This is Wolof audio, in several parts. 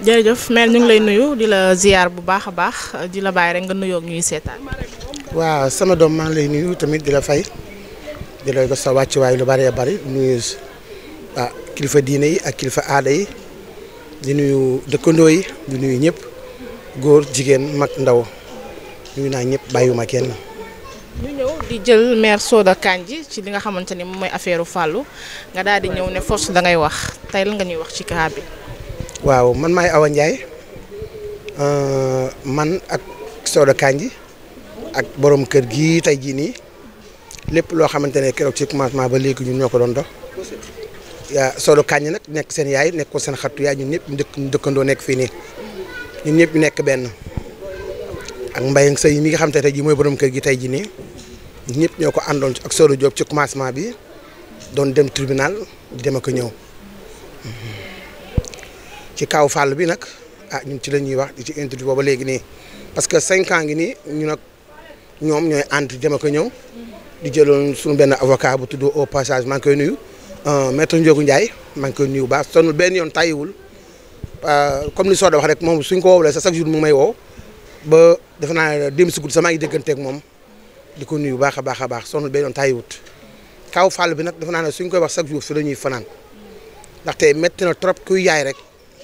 jërëjëf mère ñu ngi lay nuyu di la ziar bu baax a baax di la bàyyi rek nga nuyoo ak ñuy seetaan. waaw sama doom maa ngi lay nuyu tamit di la fay di la sa wàccuwaay lu bëree bëri nuyu kilifa diine yi ak kilifa aada yi di nuyu dëkkandoo yi di nuyu ñëpp góor jigéen mag ndaw nuyu naa ñëpp bàyyiwuma kenn. ñu ñëw di jël mère Soda Kandji ci li nga xamante ni moom mooy affaire Fallou nga daal di ñëw ne force da ngay wax tey lan nga ñuy wax ci cas bi. waaw man maay Awa Ndiaye man ak Soda Kandji ak borom kër gi tey jii nii lépp loo xamante ne keroog ci commencement ba léegi ñun ñoo ko doon dox yaa Soda Kandji nag nekk seen yaay nekk ko seen xattu yaay ñun ñëpp ñu dëkkandoo nekk fii nii ñun ñëpp ñu nekk benn ak Mbaye Seye mi nga xam te tey jii mooy borom kër gi tey jii nii ñun ñëpp ñoo ko àndoon ak Soda Diop ci commencement bi doon dem tribunal di dem ak ñëw. ci kaw Fallou bi nag ñun ci la ñuy wax di ci interview booba léegi nii parce que 5 ans ngi nii ñu nag ñoom ñooy ànd dem ak ñëw di jëloon suñu benn avocat bu tudd au passage maa ngi koy nuyu maître Ndiogou Ndiaye maa ngi koy nuyu baax sonul benn yoon tàyyiwul comme li Soda wax rek moom suñ ko woowlee sa chaque jour mu may woo ba defe naa démb si guddi sama ngi dégganteeg moom di ko nuyu baax a baax sonul benn yoon tàyyiwut kaw Fallou bi nag defe naa ne suñ koy wax chaque jour fi la ñuy fanaan ndaxte métti na trop kuy yaay rek.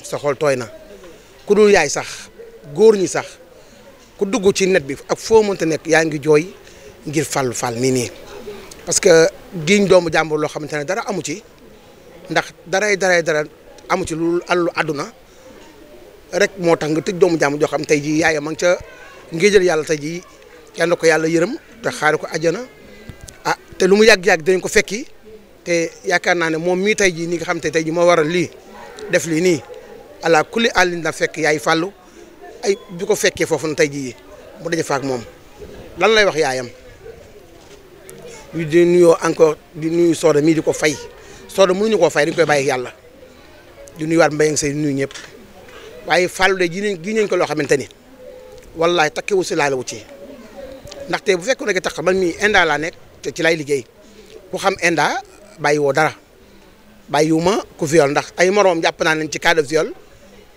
sa xol tooy na ku dul yaay sax góor ñi sax ku dugg ci net bi ak foo mënta nekk yaa ngi jooy ngir Fallou Fall nii parce que diñ doomu jàmbur loo xamante ne dara amu ci ndax dara amu ci lu àllu àdduna rek moo tax nga tëj doomu jàmbur joo xam tey jii yaayam ma ngi ca ngéejal yàlla tey jii yal na ko yàlla yërëm te xaari ko àjjana te lu mu yàgg-yàgg dañ ko fekki te yaakaar naa ne moom mii tey jii ni nga xam te tey jii moo waral lii def lii nii ala kulli àllin na fekk yaay Fallou ay bi ko fekkee foofu na tey jii mu daje fa ak moom lan lay wax yaayam ñu di nuyoo encore di nuyu Soda mii di ko fay Soda mënuñu koo fay dañu koy bàyyi yàlla di nuyuwaat Mbaye Seye nuyu ñëpp waaye Fallou de ji nañ ko loo xamante ni wallaay takkewu si laalawu ci ndaxte bu fekkoon ne tax man mii Enda laa nekk te ci lay liggéey ku xam Enda bàyyi woo dara bàyyiwuma ku viol ndax ay moroom jàpp naa leen ci cas de viol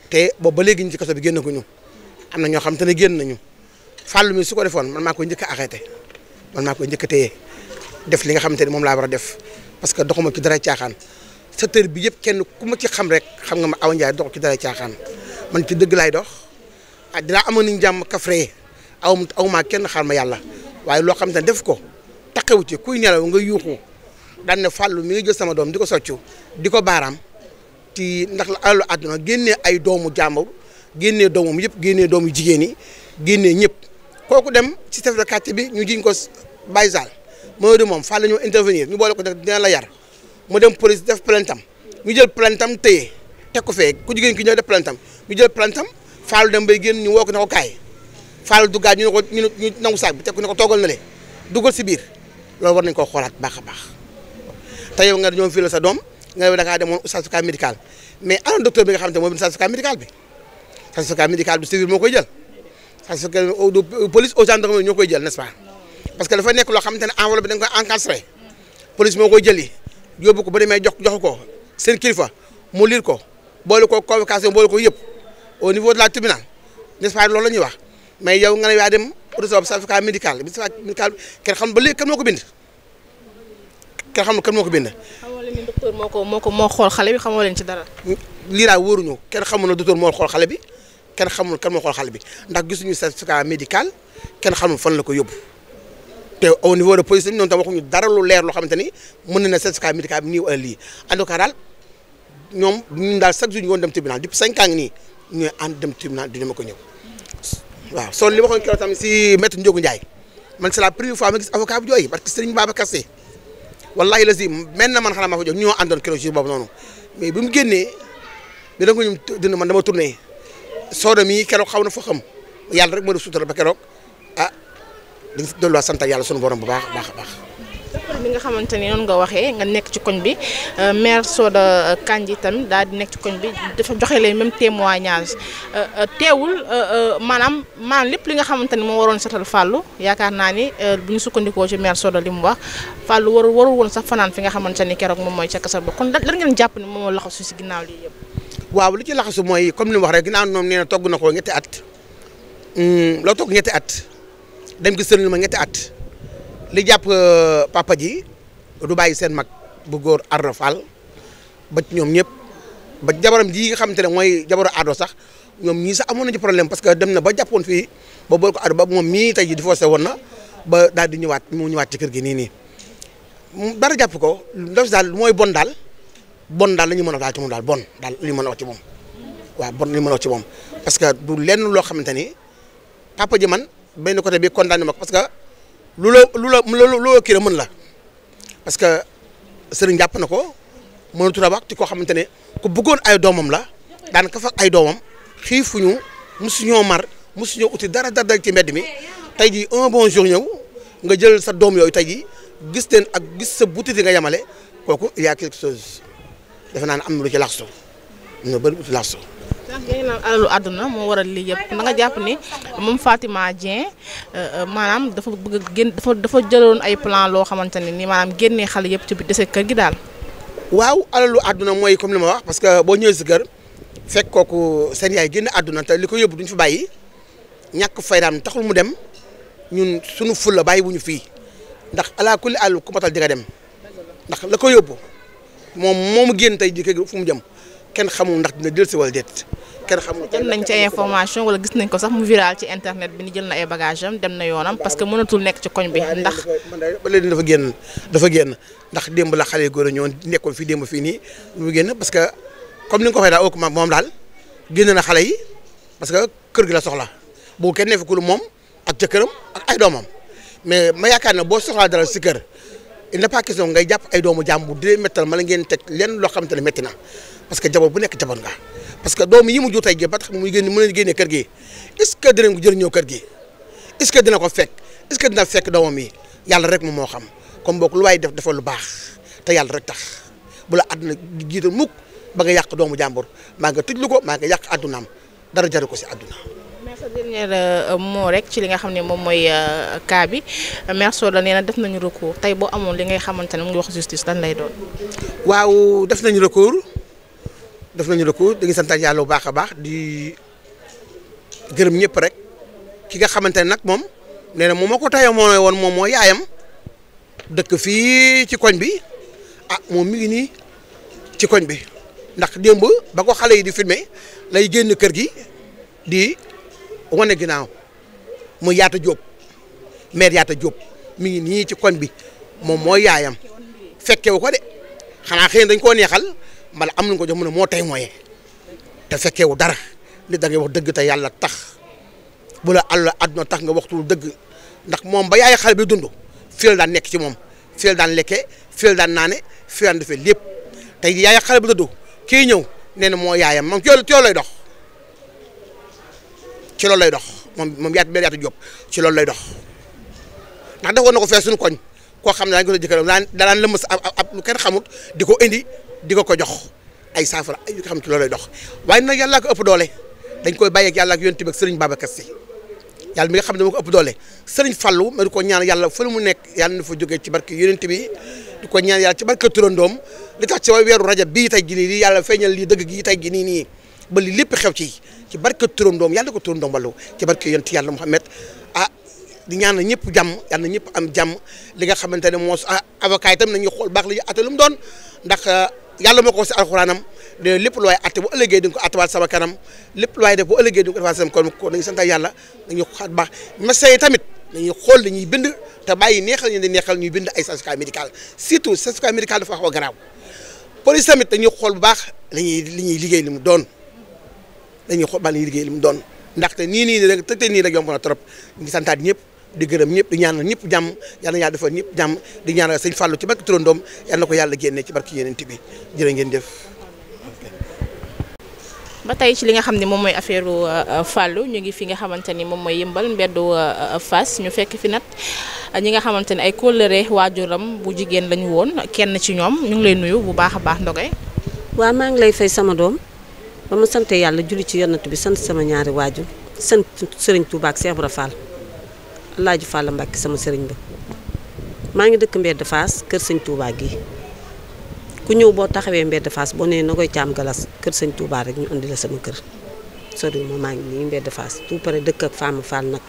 te boobu ba léegi ñu ci kaso bi génn ko ñu am na ñoo xam te ne génn nañu Fallou mi su ko defoon man maa koy njëkk a arrêté man maa koy njëkk a téye def li nga xamante ne moom laa war a def parce que doxuma ci dara caaxaan secteur bi yëpp kenn ku ma ci xam rek xam nga ma Awa Ndiaye dox ci dara caaxaan man ci dëgg laay dox dinaa amoon nañu jàmm kafre aw maa kenn xaar ma yàlla waaye loo xam te ne def ko taqewu ci kuy nelaw nga yuuxu daan ne Fallou mi ngi jël sama doom di ko soccu di ko baaraam ci ndax la alalu àdduna génnee ay doomu jàmbur génnee doomam yëpp génnee doomu jigéen yi génnee ñëpp kooku dem ci chef de quartier bi ñu jiñ ko Baye Sall moo di moom Fallou ñoo intervenir ñu boole ko nag dina la yar mu dem police def plaintam ñu jël plaintam téye teg ko fee ku jigéen ki ñëw def plaintam ñu jël plaintam Fallou dem bay génn ñu woo ko ne ko kaay Fallou duggaat ñu ne ko ñu nangu saak bi teg ko ne ko toogal na le duggal si biir loolu war nañ koo xoolaat baax a baax te yow nga ñoom fii la sa doom nga da ngaa demoon certificat médical mais ana docteur bi nga xamante moom certificat médical bi certificat médical bi civil moo koy jël certificat police aux gendarmerie ñoo koy jël n'est-ce pas parce que dafa nekk loo xamante ne enveloppe bi da nga koy encastré police moo koy jëli yóbbu ko ba demee joxu ko seen kilifa mu lire ko boole ko convocation boole ko yëpp au niveau de la tribunal n'est-ce pas loolu la ñuy wax mais yow nga ne yaa dem recevoir certificat médical bi certificat médical kenn xam ba léegi kan moo ko bind kenn xam kan moo ko bind. xamoo leen ni docteur moo xool xale bi xamoo leen ci dara. lii daal wóoruñu kenn xamul na docteur moo xool xale bi kenn xamul kan moo xool xale bi ndax gisuñu certificat médical kenn xamul fan la ko yóbbu te au niveau de police ñoom tam waxuñu dara lu leer loo xamante ni mën na ne certificat médical bi nii wala lii en tout cas daal ñoom ñun daal chaque jour ñu woon dem tribunal depuis 5 ans nii ñooy ànd dem tribunal di dama ko ñëw waaw soo li waxoon keroog tamit si maître Ndiogou Ndiaye man c'est la première fois ma gis avocat bu jooy parce que Serigne Babacar Sy wallahi la si mel na man xanaa maa fa jox ñoo àndoon keroog jour boobu noonu mais bi mu génnee bi da nga ñu dina man dama tourné Soda mi keroog xaw na fa xam yàlla rek moo def sutura ba keroog dañ fi dolliwaat sant yàlla sunu borom bu baax a baax a baax. li nga xamante ni noonu nga waxee nga nekk ci koñ bi mère Soda Kandji tamit daal di nekk ci koñ bi dafa joxe leen même témoignage teewul maanaam lépp li nga xamante ni moo waroon setal Fallou yaakaar naa ni bu ñu sukkandikoo ci mère Soda li mu wax Fallou warul woon sax fanaan fi nga xamante ni keroog moom mooy ca kasar ba kon lan ngeen jàpp ni moom moo laxasu si ginnaaw lii yëpp. waaw li ci laxasu mooy comme ni mu wax rek ginnaaw moom nee na togg na ko ñetti at loo togg ñetti at dem gi sëriñ ma ñetti at li jàpp papa ji du bàyyi seen mag bu góor Ardo Fall ba ñoom ñëpp ba jabaram ji nga xamante ne mooy jabaru Ardo sax ñoom ñii sax amoon nañu problème parce que dem na ba jàppoon fii ba bool ko Ardo ba moom mii tey ji di forcé woon na ba daal di ñëwaat mu ñëwaat ci kër gi nii dara jàpp ko def daal mooy bon daal la ñu mën a wax daal ci moom daal bon daal li ñu mën a wax ci moom waaw bon li ñu mën a wax ci moom parce que du lenn loo xamante ni papa ji man benn côté bi condamné ma ko parce que lu la kii la mën la parce que sëriñ jàpp na ko mënatu la wax ci koo xamante ne ku bëggoon ay doomam la daan ka fa ay doomam xiifuñu musuñoo mar musuñoo uti dara ci mbedd mi tey jii un bon jour ñëw nga jël sa doom yooyu tey jii gis leen ak gis sa butiti nga yemale kooku il y a quelque chose defe naa ne am na lu ci laxsu am na bëri lu ci laxsu. ndax ngeen naan alalu àdduna moo waral lii yëpp da nga jàpp ni moom Fatima Dieng maanaam dafa bëgg a génn dafa jëloon ay plan loo xamante ne ni maanaam génnee xale yëpp ci biir dese kër gi daal. waaw alalu àdduna mooy comme li ma wax parce que boo ñëwee si kër fekk kooku seen yaay génn àdduna te li ko yóbbu duñ fi bàyyi ñàkk faydaam taxul mu dem ñun suñu fulla bàyyi wuñu fii ndax ala kulli àll ku matal di nga dem ndax la ko yóbbu moomu génn tey jii kër gi fu mu jëm kenn xamul ndax dina dellusi wala déet kenn xamul. jël nañ ci ay information wala gis nañ ko sax mu viral ci internet bi ni jël na ay bagage am dem na yoonam parce que mënatul nekk ci koñ bi ndax. ba léegi dafa génn ndax démb la xale yu góor a ñëwoon nekkoon fii démb fii nii mu génn parce que comme ni nga ko waxee daal moom daal génn na xale yi parce que kër gi la soxla bu kenn ne fi ku lu moom ak jëkkëram ak ay doomam mais ma yaakaar ne boo soxlaa dara si kër il n'est pas question ngay jàpp ay doomu jàmbur di leen méttal ma la ngeen teg lenn loo xamante ne métti na parce que jaboot bu nekk jaboot nga parce que doomu yi mu jur tey gi ba tax muy génn mën a génnee kër gi est-ce que dinañ ko jëriñoo kër gi est-ce que dina ko fekk est-ce que dina fekk doomam yi yàlla rek moom moo xam comme boog lu waay def defal lu baax te yàlla rek tax bu la àdduna jiital mukk ba nga yàq doomu jàmbur maa nga tëjlu ko maa nga yàq àddunaam dara jaru ko si àdduna. mais sa dernier mot rek ci li nga xam ne moom mooy cas bi Mère Soda nee na def nañu recours tey boo amoon li ngay xamante ne mu ngi wax justice lan lay doon. waaw def nañu recours dañuy santaat yàlla bu baax a baax di gërëm ñëpp rek ki nga xamante ne nag moom nee na moom moo ko tayoo moo woon moom moo yaayam dëkk fii ci koñ bi moom mi ngi nii ci koñ bi ndax démb ba ko xale yi di filmer lay génn kër gi di wane ginnaaw mu Yaata Diop maire Yaata Diop mi ngi nii ci koñ bi moom mooy yaayam fekkewu ko de xanaa xëy na dañ koo neexal mbala am nañu ko jox mu ne moo tey mooyee te fekkewu dara nit da ngay wax dëgg te yàlla tax bu la àdduna tax nga waxtu dëgg ndax moom ba yaay xale bi dund fii la daan nekk ci moom fii la daan lekkee fii la daan naane fii la daan defee lépp tey yaay xale bi dund kii ñëw nee na moo yaayam moom ci loolu lay dox moom Yaata Diop ci loolu lay dox ndax defoon na ko fee suñu koñ koo xam ne daañu ko sa jëkkëram daan lëmas ab lu kenn xamut di ko indi di ko jox ay saafara ay yu ko xam ci loolu lay dox waaye nag yàlla ko ëpp doole dañ koy bàyyi ak yàlla ak yonent bi ak Serigne Babacar Sy yàlla mi nga xam ne moo ko ëpp doole Serigne Fallou ma di ko ñaan yàlla fa mu nekk yàlla na fa jógee ci barke yonent bi di ko ñaan yàlla ci barke turandoom li tax ci weeru rajab bii tey gi nii yàlla feeñal lii dëgg gi tey gi nii ba li lépp xew ci barke turandoom yàlla ko turandoom wallu ci barke yonent yàlla Muhammad di ñaan na ñëpp jàmm yàlla na ñëpp am jàmm li nga xamante ne moo avocat itam nañuy xool baax la ñu atte lu mu doon ndax yàlla moo ko si alxuraanam de lépp lu waay atte bu ëllëgee di nga ko attewaat sama kanam lépp lu waay def bu ëllëgee di nga ko defaat sama kon dañuy sant yàlla dañuy xaat baax médecins yi tamit dañuy xool dañuy bind te bàyyi neexal ñu di neexal ñuy bind ay certificat médical surtout certificat médical dafa xaw a garaaw police tamit dañuy xool bu baax li ñuy liggéey li mu doon dañuy xool baax li ñuy liggéey li mu doon ndaxte nii rek tëgte nii rek yomb na trop ñu ngi santaat ñëpp di gërëm ñëpp di ñaanal ñëpp jàmm yal na yàlla defal ñëpp jàmm di ñaanal sëñ Fallou ci barke turandoom yal na ko yàlla génne ci barke yeneen bi jërë ngeen jëf. ba tey ci li nga xam ne moom mooy affaire Fallou ñu ngi fi nga xamante ni moom mooy yëmbal mbeddu Fass ñu fekk fi nag ñi nga xamante ne ay kóllëre waajuram bu jigéen lañu woon kenn ci ñoom ñu ngi lay nuyu bu baax a baax Ndogay. waaw maa ngi lay fay sama doom ba ma sante yàlla julli ci yonent bi sant sama ñaari waajur sant Serigne Touba ak Cheikh Ibra Fall Alaaji Fall Mbàkke sama sëriñ ba maa ngi dëkk mbedd Fass kër Sëñ Touba gi ku ñëw boo taxawee mbedd Fass boo nee na koy caam galas kër sëñ Touba rek ñu andi la sama kër sori ma maa ngi nii mbedd Fass tout pare dëkk ak Fama Fall nag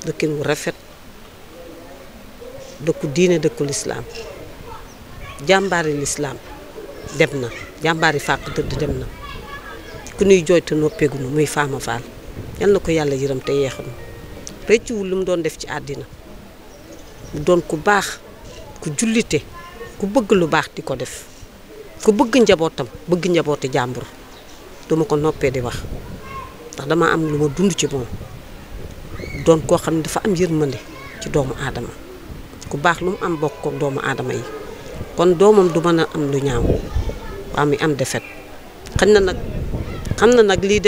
dëkkin wu rafet dëkku diine dëkku lislaam jàmbaari lislaam dem na jàmbaari fàq tëdd dem na ku ñuy jooyte noppeegunu muy Fama Fall yal na ko yàlla yërëm te yeexam rëccuwul lu mu doon def ci àddina mu doon ku baax ku jullite ku bëgg lu baax di ko def ku bëgg njabootam bëgg njabooti jàmbur duma ko noppee di wax ndax dama am lu ma dund ci moom doon koo xam ne dafa am yërmande ci doomu aadama ku baax lu mu am bokk ko doomu aadama yi kon doomam du mën a am lu ñaaw waa mi am defet xam na nag lii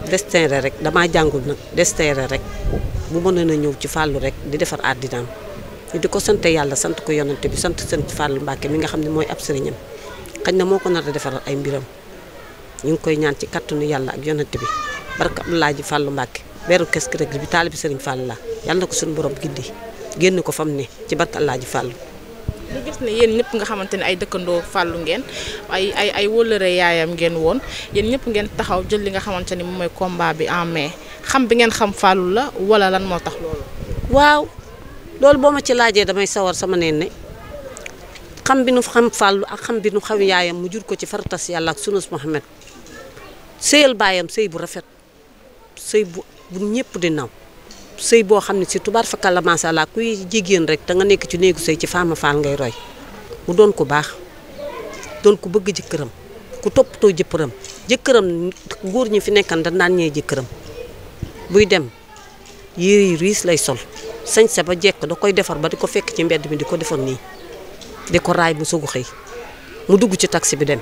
destin rek damaa jàngul nag destin rek bu mënoon a ñëw ci Fallou rek di defar àddinaam ñu di ko sant yàlla sant ko yonante bi sant Fallou Mbacke mi nga xam ne mooy ab sëriñam xañ na moo ko nar a defaral ay mbiram ñu ngi koy ñaan ci kattanu yàlla ak yonante bi barka Abdoulaye Fallou Mbacke beeru kesk rek bi taalibi sëriñ Fall la yàlla na ko suñu borom gindi génn ko fam ne ci barka Alaaji Fallou ñu gis ne yéen ñëpp nga xamante ne ay dëkkandoo Fallou ngeen ay wëllëre yaayam ngeen woon yéen ñëpp ngeen taxaw jël li nga xamante ni moom mooy combat bi en mai xam bi ngeen xam Fallou la wala lan moo tax loolu. waaw loolu boo ma ci laajee damay sawar sama neen ne xam bi nu xam Fallou ak xam bi nu xam yaayam mu jur ko ci faratas yàlla ak sunus Muhammad sëyal baayam sëy bu rafet sëy bu ñëpp di naw sëy boo xam ne si tubaar fakal la macha allah kuy jigéen rek da nga nekk ci néegu sëy ci Fama Fall ngay roy mu doon ku baax doon ku bëgg jëkkëram ku toppatoo jëkkëram góor ñi fi nekkan da naan ñee jëkkëram buy dem yére yi riis lay sol sañse ba jekk da koy defar ba di ko fekk ci mbedd mi di ko defar nii di ko raay bu sugu xëy mu dugg ci taxi bi dem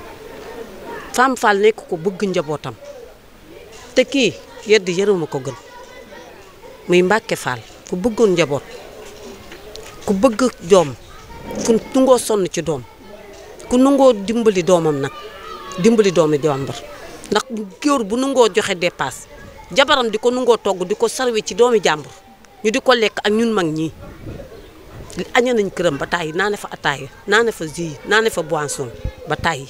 Fama Fall nekk ko bëgg njabootam te kii yedd yërëma ko gën muy Mbacke Fall ku bëggoon njaboot ku bëgg doom ku nungoo sonn ci doom ku nungoo dimbali doomam nag dimbali doomi jàmbur ndax góor bu nungoo joxe dépasse jabaram di ko nungoo togg di ko sarwi ci doomi jàmbur ñu di ko lekk ak ñun mag ñii aña nañ këram ba tàyyi naa ne fa ataaya naa ne fa jus naa ne fa boisson ba tàyyi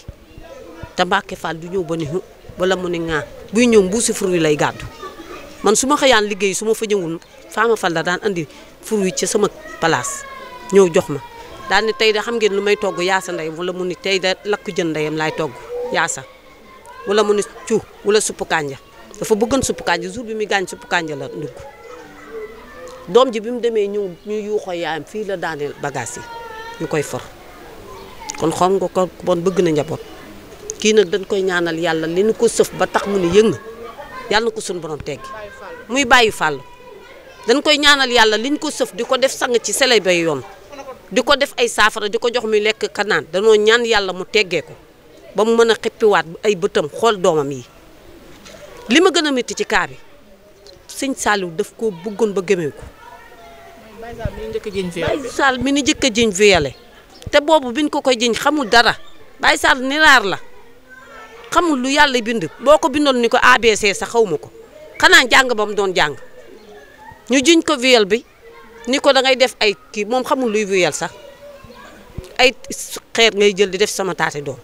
te Mbacke Fall du ñëw ba ni wala mu ne ŋaa buy ñëw mbuusi fur wi lay gàddu man su ma xëyaan liggéey su ma fa ñëwul Fama Fall la daan andi fur wi ci sama place ñëw jox ma daan ne tey da xam ngeen lu may togg yaasa ndeyam wala mu ni tey da lakku jën ndeyam laay togg yaasa wala mu ni cu wala suppu kànja dafa bëggoon suppu kànja jour bi muy gaañ suppu kànja la ndugg doom ji bi mu demee ñëw ñu yuuxoo yaayam fii la daaneel bagage yi ñu koy for kon xam nga ko bon bëgg na njaboot kii nag dañ koy ñaanal yàlla li ñu ko sëf ba tax mu ne yëng yàlla na ko suñu borom teggi muy bàyyi Fallou dañ koy ñaanal yàlla liñ ko sëf di ko def sang ci sele bay yoon di ko def ay saafara di ko jox muy lekk kanaan danoo ñaan yàlla mu teggee ko ba mu mën a xippiwaat ay bëtam xool doomam yi li ma gën a métti ci kaa bi sëñ Saliou daf koo bëggoon ba gëmee ko Baye Sall mi ni njëkk a jiñ violé te boobu biñ ko koy jiñ xamul dara Baye Sall ni raar la xamul lu yàlla bind boo ko bindoon ni ko ABC sax xaw ma ko xanaa jàng ba mu doon jàng ñu jiñ ko viol bi ni ko da ngay def ay kii moom xamul luy viol sax ay xeer ngay jël di def sama taati doom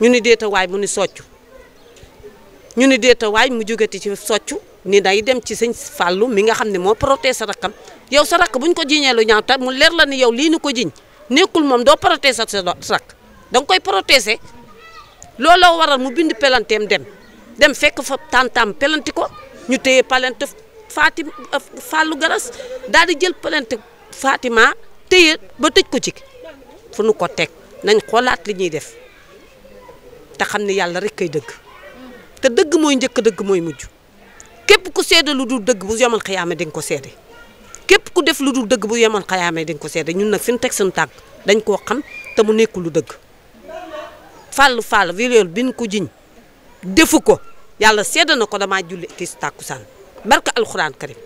ñu ni déeta waay mu ni soccu ñu ni déeta waay mu jógati ci soccu ni day dem ci sëñ Fallou mi nga xam ne moo protéger sa rakkam yow sa rakk buñ ko jiñee lu ñaaw ta mu leer la ni yow lii ni ko jiñ nekkul moom doo protéger sa rakk da nga koy protéger looloo waral mu bind pelanteem dem fekk fa tantam pelanti ko ñu téye palante Fallou Garas daal di jël palante Fatima téye ba tëj ko ci fu nu ko teg nañ xoolaat li ñuy def te xam ne yàlla rek kay dëgg te dëgg mooy njëkk dëgg mooy mujj képp ku seede lu dul dëgg bu yemal xayaame di nga ko seede képp ku def lu dul dëgg bu yemal xayaame di nga ko seede ñun nag fi ñu teg suñu tànk dañ koo xam te mu nekkul lu dëgg Fall viol bi ñu ko jiñ defu ko yàlla seede na ko damaa julli kii tàkkusaan barka alxuraan karim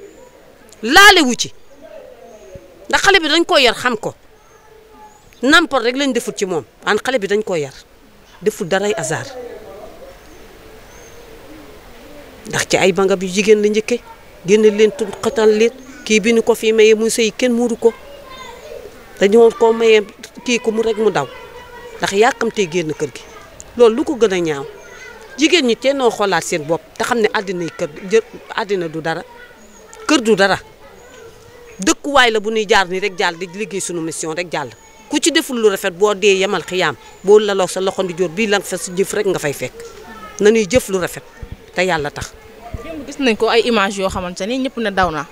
laale wu ci ndax xale bi dañ koo yar xam ko nampal rek lañ deful ci moom an xale bi dañ koo yar deful daray hasard ndax ci ay banga bi jigéen la njëkke génne leen tu xatal leen kii bi ni ko fii maye muy sëy kenn muuru ko dañoo ko maye kii ko mu rek mu daw ndax yàkkamtee génn kër gi loolu lu ko gën a ñaaw jigéen ñi te noo xoolaat seen bopp te xam ne àddina yi àddina du dara kër du dara dëkkuwaay la bu ñuy jaar ni rek jàll di liggéey sunu mission rek jàll ku ci deful lu rafet boo dee yemal xiyaam boo laloo sa loxo ndi joor bii la nga fa sa jëf rek nga fay fekk na ñuy jëf lu rafet te yàlla tax. démb gis nañ ko ay image yoo xamante ni ñëpp ne daw na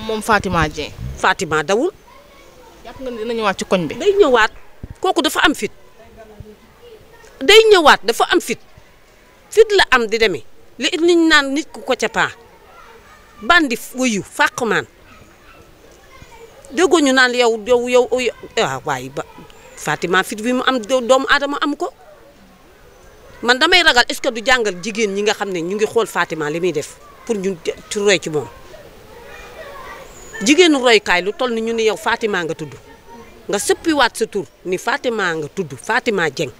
moom Fatima Dieng. Fatima dawul. yàpp nga dina ñëwaat ci koñ bi. day ñëwaat kooku dafa am fit day ñëwaat dafa am fit la am di demee li niñ naan nit ku ko ca paa bandi wuyu fàqmaan déggoo ñu naan yow waaye ba Fatima fit bi mu am doomu aadama am ko man damay ragal est-ce que du jàngal jigéen ñi nga xam ne ñu ngi xool Fatima li muy def pour ñu ci roy ci moom jigéenu roykaay lu toll ni ñu ni yow Fatima nga tudd nga sëppiwaat sa tur ni Fatima nga tudd Fatima Dieng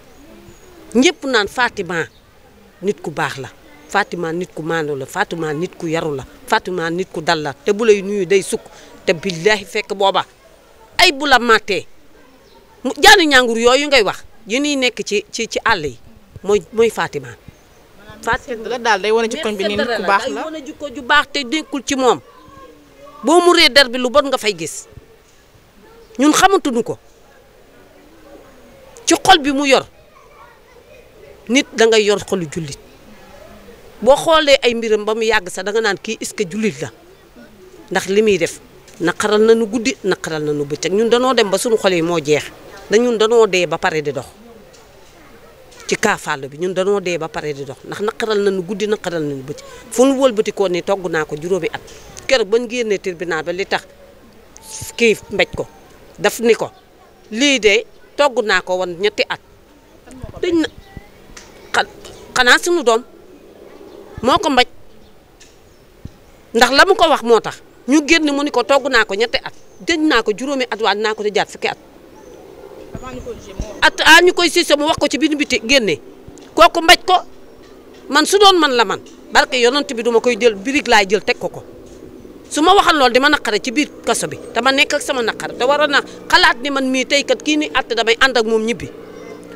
ñëpp naan Fatima nit ku baax la Fatima nit ku maandu la Fatima nit ku yaru la Fatima nit ku dal la te bu lay nuyu day sukk te billahi fekk booba ay bu la màttee jaani ñàngur yooyu ngay wax yi ñuy nekk ci àll yi mooy Fatima. Fatima la daal day wane ci koñ bi ni nit ku baax la day wane jikko ju baax te nekkul ci moom boo mu ree der bi lu bon nga fay gis ñun xamatuñu ko ci xol bi mu yor nit da ngay yor xolu jullit boo xoolee ay mbiram ba mu yàgg sax da nga naan kii est-ce que jullit la ndax li muy def naqaral nañu guddi naqaral nañu bëccëg ñun danoo dem ba suñu xol yi moo jeex ñun danoo dee ba pare di dox ci kaafàll bi ñun danoo dee ba pare di dox ndax naqaral nañu guddi naqaral nañu bëccëg fu nu wëlbatikoon ni togg naa ko juróomi at keroog bañ génnee tribunal ba li tax kii mbéj ko daf ni ko lii de togg naa ko woon ñetti at dañ na xanaa suñu doom moo ko mbaj ndax la mu ko wax moo tax ñu génn mu ni ko togg naa ko ñetti at dëj naa ko juróomi at waa dinaa ko di jaat fukki at ñu koy siise mu wax ko ci biir biti génne kooku mbaj ko man su doon man la man barke yonent bi duma koy jël birig laay jël teg ko su ma waxal loolu dama naqare ci biir kaso bi dama nekk ak sama naqare te waroon na xalaat ni man mii tey kat kii ni att damay ànd ak moom ñibbi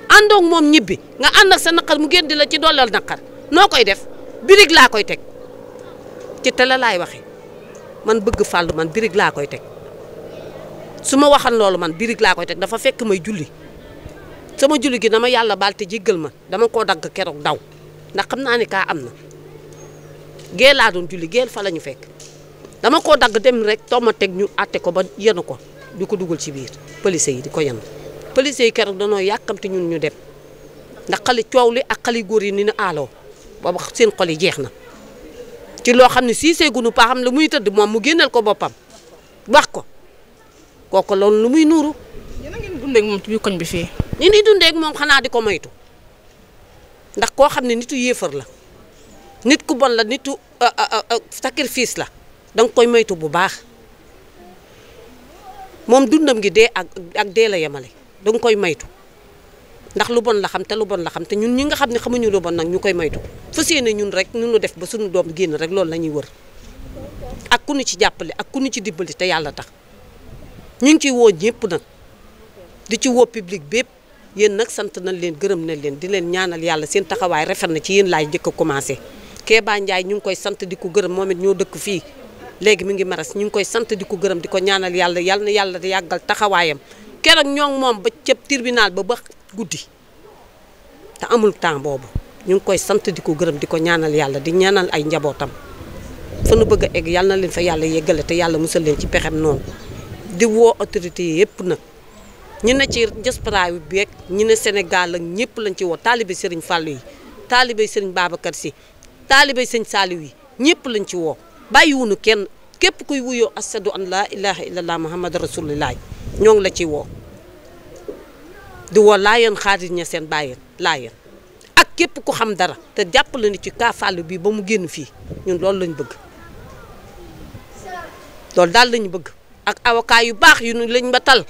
àndoog moom ñibbi nga ànd ak sa naqar mu génn di la ci dooleel naqar noo koy def birig laa koy teg ci télé laay waxe man bëgg fàllu man birig laa koy teg su ma waxal loolu man birig laa koy teg dafa fekk may julli sama julli gi dama yàlla baal te jéggal ma dama koo dagg keroog daw ndax xam naa ni kaa am na gée laa doon julli gée fa la ñu fekk dama koo dagg dem rek tooma teg ñu atte ko ba yenu ko di ko dugal ci biir police yi di ko yenu police yi keroog danoo yàkkamti ñun ñu dem ndax xale coow li ak xale góor yi ni na aaloo boobu seen xol yi jeex na ci loo xam ne sii seegunu paa xam la muy tëdd moom mu génneel ko boppam wax ko kooku loolu lu muy nuuru. yéen a ngeen dundee ak moom ci biir koñ bi fii. ñu ni dundee ak moom xanaa di ko moytu ndax koo xam ne nitu yéefar la nit ku bon la nitu sacrifice la danga koy moytu bu baax moom dundam gi dee ak dee la yemale danga koy moytu ndax lu bon la xam te lu bon la xam te ñun ñi nga xam ne xamuñu lu bon nag ñu koy moytu fas yéene ñun rek nu ñu def ba suñu doom génn rek loolu la ñuy wër ak ku ñu ci jàppale ak ku ñu ci dimbali te yàlla tax ñu ngi ciy woo ñëpp nag di ci woo public bépp yéen nag sant nañ leen gërëm nañ leen di leen ñaanal yàlla seen taxawaay rafet na ci yéen laay njëkk a commencé Kéba Ndiaye ñu ngi koy sant di ko gërëm moom it ñoo dëkk fii léegi mi ngi maras ñu ngi koy sant di ko gërëm di ko ñaanal yàlla yal na yàlla di yàggal taxawaayam keroog ñoo ngi moom ba ca tribunal ba guddi te amul temps boobu ñu ngi koy sant di ko gërëm di ko ñaanal yàlla di ñaanal ay njabootam fa nu bëgg a egg yal na leen fa yàlla yeggale te yàlla musal leen ci pexem noonu di woo autorité yëpp nag ñu ne ci diaspora bi beeg ñu ne Sénégal ak ñëpp lañ ci woo taalibe Serigne Fallou yi taalibe Serigne Babacar Sy taalibe Serigne Saliou yi ñëpp lañ ci woo bàyyiwunu kenn képp kuy wuyoo ashadu an laa ilaha illallah muhammad rasulullah ñoo ngi la ci woo di woo laayeen xaadir ña seen bàyyeen laayeen ak képp ku xam dara te jàpp la ni ci kaa Fallou bii ba mu génn fii ñun loolu lañ bëgg loolu daal lañu bëgg ak avocat yu baax yu lañ ba tal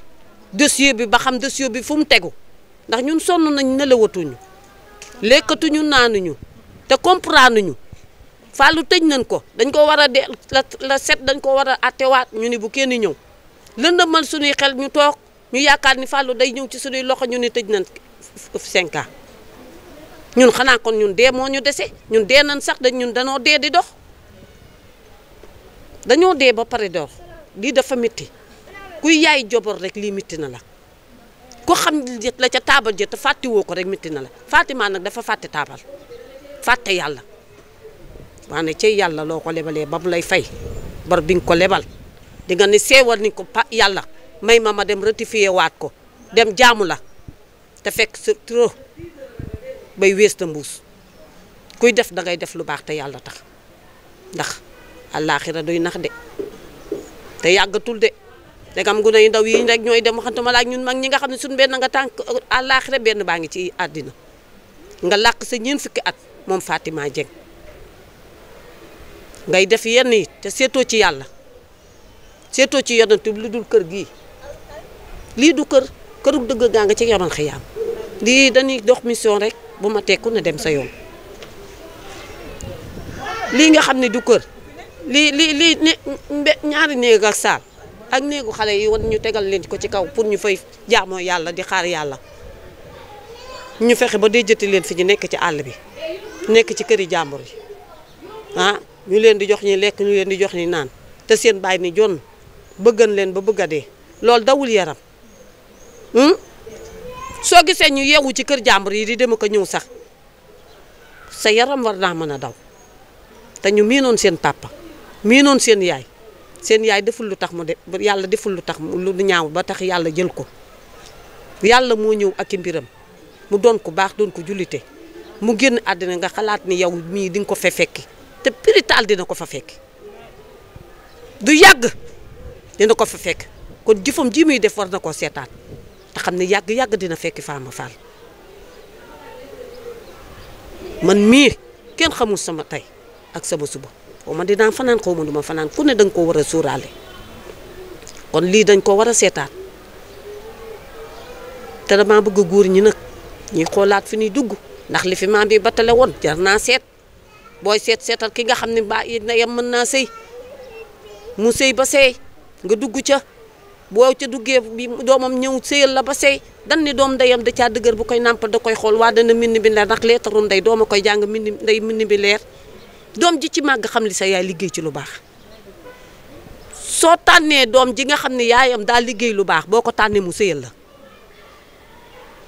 dossier bi ba xam dossier bi fu mu tegu ndax ñun sonn nañ nelawatuñu lekkatuñu naanuñu te comprendre ñu Fallou tëj nañ ko dañ ko war a la set dañ ko war a attewaat ñu ni bu kenn ñëw lëndëmal suñuy xel ñu toog ñu yaakaar ni Fallou day ñëw ci suñuy loxo ñu ne tëj nañ 5 ans ñun xanaa kon ñun dee moo ñu dese ñun dee nañ sax ñun danoo dee di dox dañoo dee ba pare dox lii dafa métti kuy yaay jobor rek lii métti na la ku xam la ca taabal ja te fàttiwoo ko rek métti na la Fatima nag dafa fàtte taabal fàtte yàlla waane cey yàlla loo ko lebalee ba mu lay fay bor bi nga ko lebal di nga ne seewal ni ko yàlla may ma dem rectifier waat ko dem jaamu la te fekk sa trop bay wees ta mbuus kuy def da ngay def lu baax te yàlla tax ndax àllaaxira doy nax de te yàggatul de degam gune yu ndaw yi rek ñooy dem waxantuma la ak ñun mag ñi nga xam ne suñu benn nga tànk àllaaxira benn baa ngi ci àddina nga làq sa ñeent fukki at moom Fatima Dieng ngay def yenn yi te seetoo ci yàlla seetoo ci yonent bi lu dul kër gii lii du këru dëgg gaa nga ci yaman xiyaam lii dañuy dox mission rek bu ma tekku na dem sa yoon lii nga xam ne du kër lii ñaari néeg ak saal ak néegu xale yi wan ñu tegal leen ko ci kaw pour ñu fay jaamoo yàlla di xaar yàlla ñu fexe ba déjjati leen fi ñu nekk ci àll bi nekk ci këri jàmbur yi ah ñu leen di jox ñi lekk ñu leen di jox ñi naan te seen baay ni jon bëggan leen ba bëgg a dee loolu dawul yaram soo gisee ñu yeewu ci kër jàmbur yi di dem ko ñëw sax sa yaram war naa mën a daw te ñu miinoon seen papa miinoon seen yaay deful lu tax mu de yàlla deful lu tax lu ñaaw ba tax yàlla jël ko yàlla moo ñëw ak i mbiram mu doon ko baax doon ko jullite mu génn àddina nga xalaat ni yow mii di nga ko fa fekki te pirital dina ko fa fekki du yàgg dina ko fa fekk kon jëfam ji muy def war na koo seetaan te xam ne yàgg dina fekki Fama Fall man mii kenn xamul sama tey ak sama suba xaw ma dinaa fanaan xaw ma duma fanaan ku ne danga ko war a suuraale kon lii dañ ko war a seetaan te dama bëgg góor ñi nag ñuy xoolaat fi ñuy dugg ndax li fi maam bi batale woon jar naa seet booy seetal ki nga xam ne ba na yam mën naa sëy mu sëy ba sëy nga dugg ca boo ca duggee bi doomam ñëw sëyal la ba sëy dan ni doom ndeyam da caa dëgër bu koy nàmpal da koy xool waa dana mbind bi leer ndax leetaru ndey dooma koy jàng mbind bi leer doom ji ci màgg xam li sa yaay liggéey ci lu baax soo tànnee doom ji nga xam ne yaayam daa liggéey lu baax boo ko tànnee mu sëyal la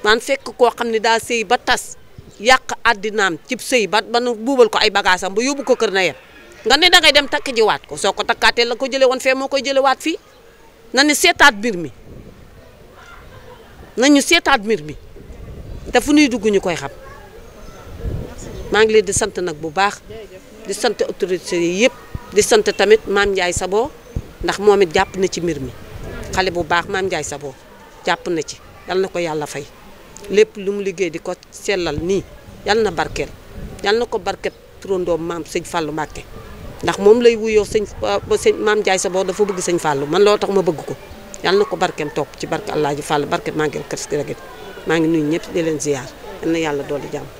man fekk koo xam ne daa sëy ba tas yàq àddinaam cib sëy ba nu buubal ko ay bagaasam ba yóbbu ko kër na yem nga ne dangay dem takk ji waat ko soo ko takkaatee la ko jële woon fee moo koy jële waat fii na ne seetaat mbir mi nañu seetaat mbir mi te fu ñuy dugg ñu koy xam maa ngi leen di sant nag bu baax di sant autorité yi yëpp di sant tamit Mame Ndiaye Savon ndax moom it jàpp na ci mbir mi xale bu baax Mame Ndiaye Savon jàpp na ci yal na ko yàlla fay lépp lu mu liggéey di ko sellal nii yal na barkeel yal na ko barkeel turandoom maam sëñ Fallou Mbacké ndax moom lay wuyoo sëñ Mame Ndiaye Savon dafa bëgg sëñ Fallou man loo tax ma bëgg ko yal na ko barkeem topp ci barke Alaaji Fall barke Maguette Kër maa ngi nuyu ñëpp di leen ziar yal na yàlla dooli jàmm